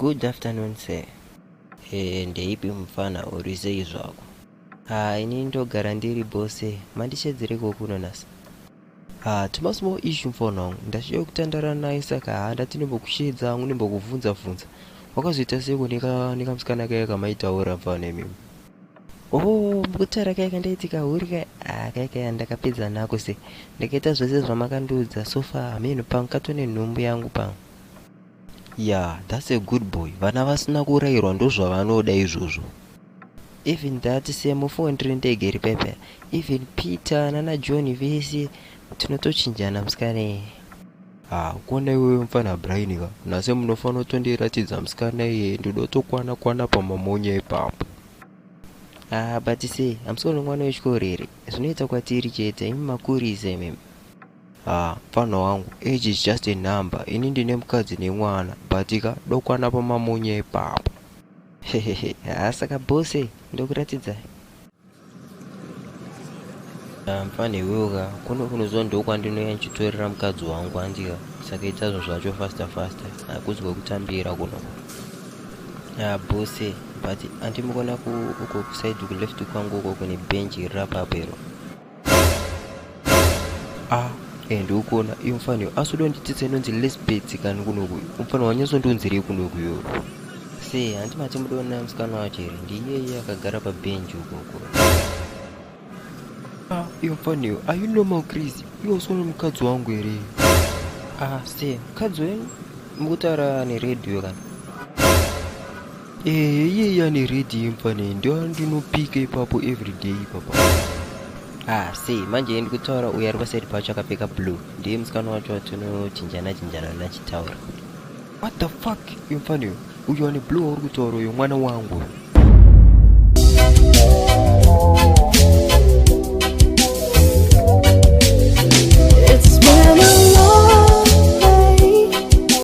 Good afternoon, sir. Ndeipi mufana, uri sei zvako? Ha, ini ndogara ndiri bose. Mandishedzereko kuno nhasi? Ha, tuma small issue, mufana wangu. Ndashiya kutandara naye, saka ha, ndati ndimbokushedza hangu, ndimbokubvunza bvunza. Wakazoita seiko nekamusikana kaya kamaitaura, mufana imimi? Oh, mukutaura kaya kandaitika huri kaya? Ah, kaya kaya ndakapedza nako se. Ndakaita zvose zvamakandiudza. So far hameno, pamwe katone nhumbu yangu pamwe. Yeah, that's a good boy. Vana vasina kurayirwa ndozvavanoda izvozvo. Even that same phone ndiri ndege iri pepe, even Peter nana John vese tinotochinjana, musikana. Ha, kuona iwewe mufana Brian ka, nhasi munofanira kutondiratidza musikana iyeye. Ndoda kutokwana kwana pamamonya ipapo. Ah, but sei hamusikuona mwana wechikoro here? Zvinoita kwatiri chete, imi makurisa imimi. Ha, mufana wangu, age is just a number. Ini ndine mukadzi nemwana, but ka dokwana pamamonya ipapo. Hehehe, ha, saka bose, ndokuratidzai. Mufana iwewo ka, kuno kunoziva ndokwandinouya ndichitorera mukadzi wangu, handika? Saka ita zvinhu zvacho faster faster, hakuzi kwekutambira kunoko. Ah, bose, but andimukona uko kuside kuleft kwangu uko kune benchi riri apapo iro. Ah, ndikuona iyo mufana iyo, asi udondititsa inonzi lesbets kani kunoku. Mufana wanyatsondonzirei kunoku iyoyo? Sei, handi mati mudoona musikana wacho here? Ndiyeye akagara pabhenji ukoko. Ah, iyo mufana iyo, are you normal, crazy? Iwe usiona mukadzi wangu here? Ah, sei, mukadzi wenyu mukutaura neredhiyo kana? Iyeye ane redhi mufana, ndo ndinopika ipapo everyday ipapa. Ah, sei, manje ndikutaura uyo ari paside pacho akapfeka blue, ndiye musikana wacho watinochinjana chinjana nachitaura. What the fuck, iyo mufana iyo, uyo ane blue wauri kutaura uyo mwana wangu.